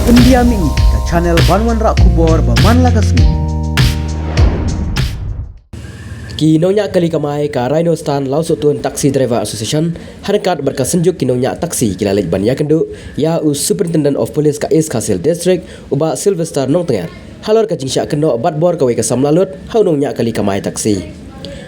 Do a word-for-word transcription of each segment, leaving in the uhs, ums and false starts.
Pyndiam ïa ngi ka channel ban wanrah khubor ba man la ka sngi. Ki nongñiah kali kamai ka Rhino Stand Lawsohtun Taxi Driver Association ha ryngkat bad ka Synjuk ki nongñiah taxi ki la leit ban ïakynduh ïa u Superintendent of Police ka East Khasi Hills District, u Bah Sylvester Nongtnger, halor ka jingshah kynnoh batbor kawei ka samla lut ha u nongñiah kali kamai taxi.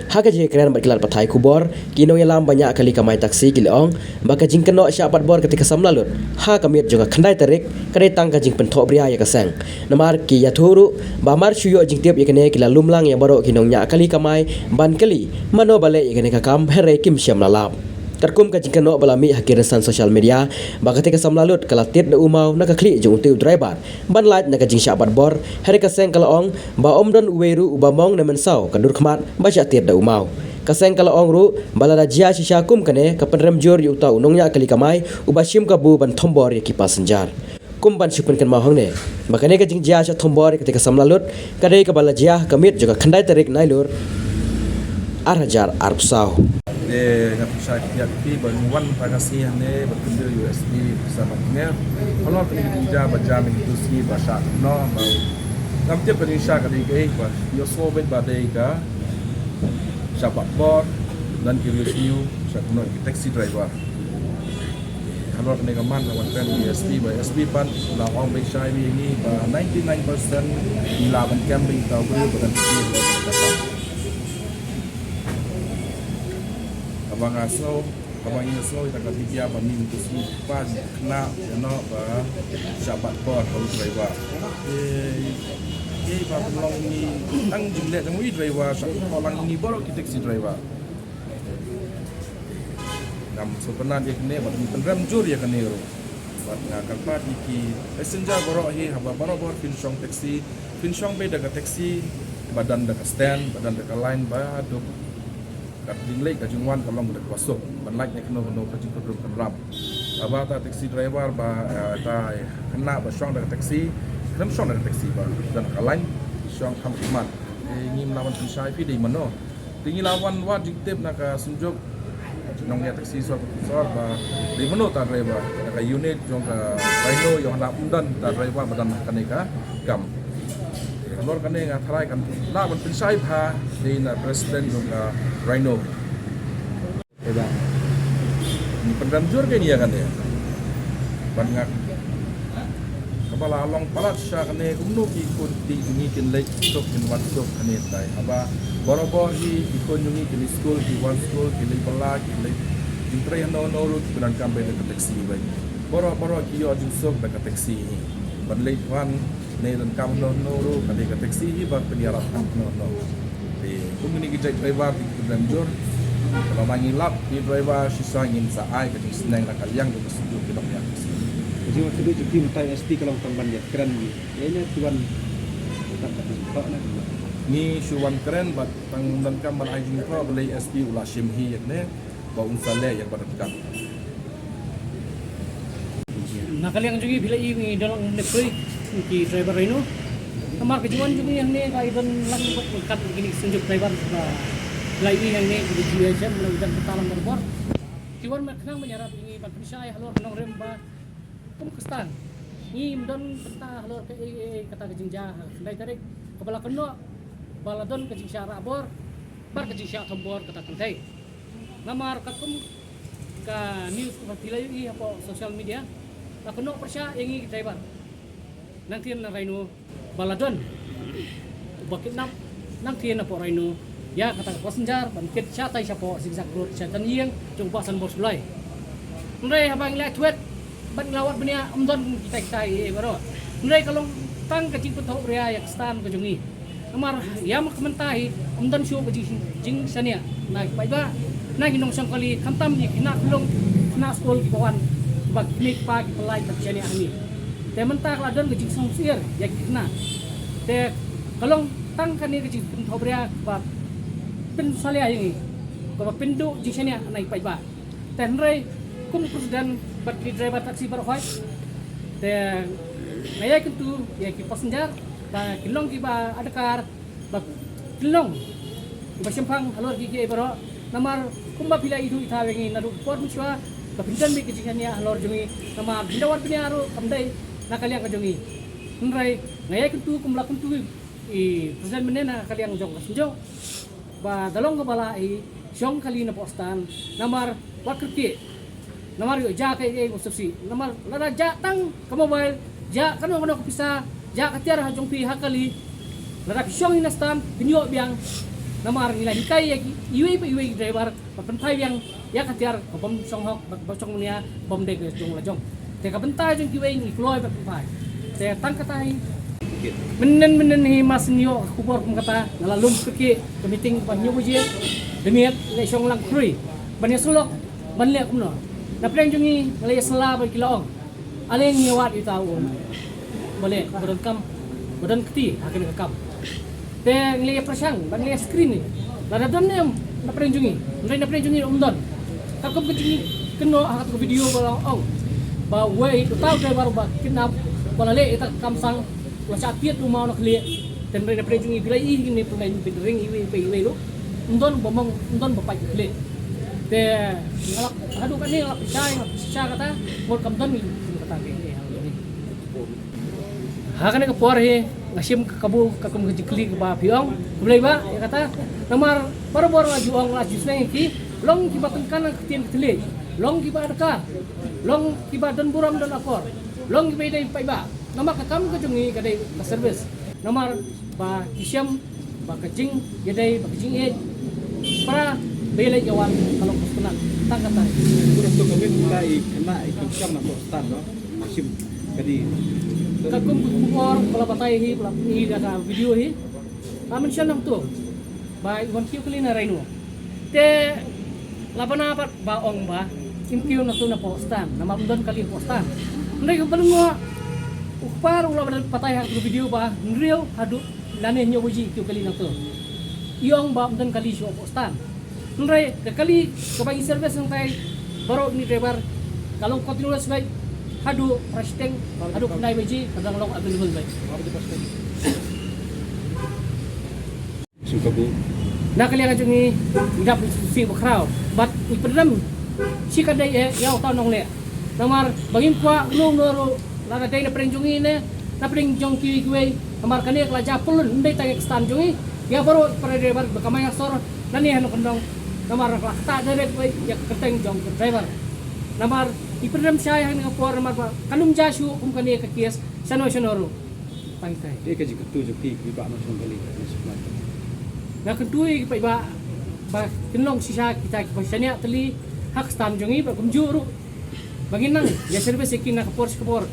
Ha ka jingkren bad ki lad pathai khubor, ki nongïalam ba ñiah kali kamai taxi ki la ong ba ka jingkynnoh shah batbor kata ka samla lut ha ka miet jong ka khyndai tarik ka dei tang ka jingpynthohbria ïa ka seng. Namar ki ïathuh ruh ba mar shu ïoh jingtip ïa kane ki la lumlang ïa baroh ki nongñiah kali kamai ban kylli mano ba leh ïa kane ka kam, hynrei kim shym la lap. Katkum ka jingkynnoh ba la mih ha ki rynsan social media ba kata ka samla lut ka la tied da u maw na ka khlieh jong uta u driver ban lait na ka jingshah batbor, hynrei ka seng ka la ong ba ym don uwei ruh uba mong ne mynsaw ka dur khmat ba shah tied da u maw. Ka seng ka la ong ruh ba lada jia shisha kum kane, ka pynrem jur ïa uta u nongñiah kali kamai uba shim kabu ban thombor ïa ki passenger. Kum ban shu pynkynmaw hangne ba kane ka jingjia shah thombor ïa kata ka samla lut ka dei kaba la jia ha ka miet jong ka khyndai tarik Nailur ar hajar arphew saw. Te nga pynshai khyndiat ïa phi ba ngi wan tang ka sngi hangne ban pyndir ïa u S P Samar Kner halor kane ka jingjia ba jia mynta ka sngi ba shah noh, ba ngam tip ka jingshisha ka dei kaei, ba ïohsngew beit ba dei ka shah batbor, don ki riewsniew shah kynnoh ïa ki taxi driver. Halor kane ka man nga wan kren ïa u S P, ba u S P pat u la ong beit shai beit ïa ngi ba ninety nine percent ngi lah ban kem beit ïa uta u briew ba don taxi halor kane ka kam. Kaba nga sngew, kaba ngi sngew ïa ka beit ïa ba mynta ka sngi pat khynnah ïa noh ba shah batbor ha u driver. Te, te ba pynlong ngi tang jingleh jong u driver, shah kynnoh lang ïa ngi baroh ki taxi driver. Ngam sngewtynnat ïa kane bad ngi pynrem jur ïa kane ruh. Bad nga kyrpad ïa ki passenger baroh hi, haba baroh baroh phin shong taxi, phin shong beit da ka taxi ba don da ka stand, ba don da ka line, ba duk ka jingleit ka jingwan ka long da kaba suk, ban lait na kano kano ka jingkynrum kynram. Haba ta taxi driver ba, eh, ta khynnah ba shong da ka taxi, khlem shong da ka taxi ba don ka line, shong kham khmat. Eh, ngim lah ban pynshai phi dei mano. Te ngi la wan wad jingtip na ka Synjuk nongñiah taxi sor ka sor ba dei mano ta driver, na ka unit jong ka Rhino ïoh na ym don ta driver ba don ha kane ka kam. Halor kane nga tharai kan lah ban pynshai bha dei na president jong ka Rhino. Eba, ngi pynrem jur kein ïa kane. Bad nga, kaba la long palat sha kane, kumno ki khun kti jong ngi kin leit suk kin wan suk kane tai. Haba baroh baroh hi ki khun jong ngi ki leit skul, ki wan skul, ki leit bylla, ki leit jingtrei hano hano ruh ki pyndonkam beit da ka taxi beit. Baroh baroh ki ïoh jingsuk da ka taxi. Ban leit wan ne donkam hano hano ruh ka dei ka taxi hi ba pynïarap kam hano hano. Te kum kine ki jait driver ki pynrem jur. Kaba ma ngi lap ki driver shisha ngin sa ai ka jingsneng na ka liang jong ka Synjuk ki nongñiah taxi. Ka jingwan kynduh jong phi mynta S P ka long tang ban ïakren ïa ine ki wan. Ngi shu wan kren bad tang donkam ban ai jingthoh balei S P u la shim hi ïa kane ba un sa leh ïa kaba donkam. Na ka liang jong ngi phi la i ngi don lang ne phi ki driver Rhino. Namar ka jingwan jong ngi hangne ka i don lang bad kat kine ki Synjuk driver ba phi la i hangne ki jingwan shem lang jan pynta lang bor. Ki wan ma khnang ban ïarap ïa ngi ban pynshai halor ka nongrim ba kum ka sdang. Ngim don bynta halor kaei kaei kata ka jingjia ha ka khyndai tarik kaba la kynnoh ba la don ka jingshah rah bor bad ka jingshah thombor kata kynthei. Namar katkum ka news kaba phi la ïohi hapoh social media, la kynnoh pyrshah ïa ngi ki driver. Nangtien na Rhino ba la don uba kidnap nangtien hapoh Rhino ïa kata ka passenger ban kit shatai shapoh Zigzag Road sha jan ïing jong u Bah Sanbor Shullai. Hynrei haba ngi la thwet bad ngi la wad bniah ym don kitai kitai ei ei baroh. Hynrei ka long tang ka jingpynthohbria ïa ka stand ka jong ngi. Namar ïa ma ka mynta hi ym don shuh ka jing, jingshaniah na ki paidbah, na ki nongshong kali, khamtam ïa ki khynnah khunlung, khynnah skul kiba wan, kiba kmie kpa ki pynlait ban shaniah ha ngi. Te mynta ka la don ka jingsngewsih ïa ki khynnah. Te ka long tang kane ka jingpynthohbria kaba pynsalia ïa ngi, kaba pynduh jingshaniah na ki paidbah. Te hynrei kum u president bad ki driver taxi baroh hi, te nga ïai kyntu ïa ki passenger ba kin long kiba adkar, ba kin long kiba shemphang halor ki kiei baroh. Namar kumba phi la ithuh ithaw ïa ngi naduh por mynshuwa ba phin don beit ka jingshaniah halor jong ngi, namar phin da wad bniah ruh kam dei na ka liang ka jong i. Hynrei nga ïai kyntu kumba la kyntu i president mynne na ka liang jong ka Synjuk, ba da long kaba lah i shong kali napoh stand, namar wat kyrkieh. Namar ïoh jia kaei kaei ba sngewsih. Namar lada jia tang ka mobile, jia kano kano ka pisa, jia ka tiar ha jong phi ha kali, lada phi shong hi na stand phin ïoh biang. Namar ngi la hikai ïa ki iwei pa iwei ki driver ba pynphai biang ïa ka tiar ka bym shong hok, ba shong mania, bym dei ka jong la jong. Te ka bynta jong kiwei ngi kloi ba pynphai. Te tang kata hi. Mynnin mynnin hi ma sngewthuh ka khubor kum kata, nga la lum kyrkieh ka meeting ba hynñiew baje. Dmiet leh shong lang khrui ban ïa sulok ban leh kumno. Na pdeng jong ngi nga la ïa sngewlad ba ki la ong, ale ngi ïa wad ïa uta u ba leh, ba don kam, ba don kti ha kane ka kam. Te ngi la ïa pyrshang bad ngi la ïa screen ïa. Lada don ne em na pdeng jong ngi, hynrei na pdeng jong ngi um don. Katkum ka jingkynnoh ha katu ka video ba la ong ba uwei uta u driver ba kidnap, ba la leh ïa kata ka kam sang, la shah tied u maw na khlieh. Te hynrei na pdeng jong ngi phi la ïohi kine pynlait pynring iwei pa iwei ruh, um don ba mong, um don ba pait khlieh. Te nga la, haduh katne nga la pyrshah, nga la pyrshah kata, mut kam don ïa kata ka ïa. Ha kane ka por hi nga shim ka kabu katkum ka jingkylli kaba phi ong, khublei bah ïa kata. Namar barabor nga ju ong, nga ju sneng ïa ki, long kiba tyngkhan ka ktien ka thylliej, long kiba adkar, long kiba don burom don akor, long kiba ïadei paidbah. Namar ka kam ka jong ngi ka dei ka service. Namar ba ki shem ba ka jingïadei, ba ka jingïeit, para ba ïaleit ïawan ka long ka sngewtynnat. Tang kata. Pura tu kami buka i kena i kynshong na tok stan, no? Shim ka dei. Katkum ka khubor ba la batai hi, ba la pyni da ka video hi, la mention nangtu ba i wan kiew kali na Rhino. Te la bana pat ba ong ba im kiew nangtu napoh stan, namar ym don kali hapoh stan. Hynrei kaba lyngngoh, u kpa ruh u la batai ha ka video ba hynriew haduh lane hynñiew baje i kiew kali nangtu. I ong ba ym don kali shuh hapoh stan. Hynrei ka kali kaba ngi service nangtai baroh kine driver ka long continuous beit haduh phra shiteng, haduh khyndai baje ka dang long available beit. Shu kabu. Na ka liang jong ngi, ngi dap sngewsih bakhraw bad ngi pynrem shi kynta eh ïa uta u nongleh. Namar ba ngim kwah uno uno ruh, lada dei na pdeng jong ngi ne na pdeng jong kiwei kiwei. Namar kane ka la jia pyllun, ym dei tang ïa ka stan jong ngi, ïa baroh para driver ba kamai ha sor lane ha nongkyndong. Namar ka la ktah direct beit ïa ka kyrteng jong ka driver. Namar ngi pynrem shai ha kane ka por namar ba kan ym jia shuh kum kane ka case shano shano ruh. Tang kai. Ïa ka jingkyntu jong phi kiba nongshong kali, nongshong kali. Nga kyntu ïa ki paidbah ba kin long shisha kita kiba shaniah tylli ha ka stan jong ngi bad kumjuh ruh ba ngin nang ïa service ïa ki na ka por sha ka por.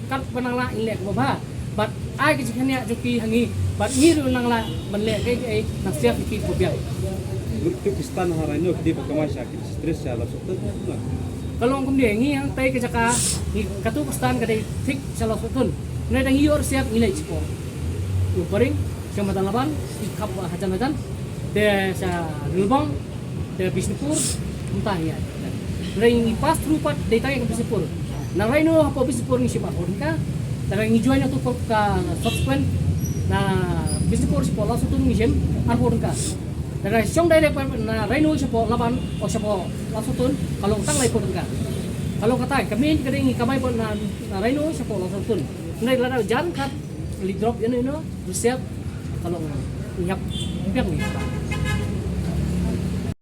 Katba nang lah ngin leh kaba bha bad ai ka jingshaniah jong ki ha ngi bad ngi ruh nang lah ban leh kaei kaei nang sngap ïa ki kaba biang. Lut ki stan ha Rhino ki dei ba kamai sha ki stress sha Lawsohtun. Ka long kumne, ngi hangtai ka jaka, ngi katu ka stan ka dei thik sha Lawsohtun. Ngi dang ïoh reserve ngi leit shapoh Umbaring, sha Madan Laban, ngi khap hajan hajan. Te sha Rilbong, te Bishnupur, mynta ngi ïaid. Hynrei ngi pass through pat dei tang ïa ka Bishnupur. Na Rhino hapoh Bishnupur ngi shim arphew tyngka. Te ngi join ïa tu ka subsequent na Bishnupur shapoh Lawsohtun ngi shim arphew tyngka. Te ngi shong direct pat na Rhino shapoh Laban, o shapoh Lawsohtun, ka long tang laiphew tyngka. Ka long kata, ka main ka dei ngi kamai pat na, na Rhino shapoh Lawsohtun. Hynrei lada jan kat, li drop ïano ïano, reserve, ka long ngiap biang ngi.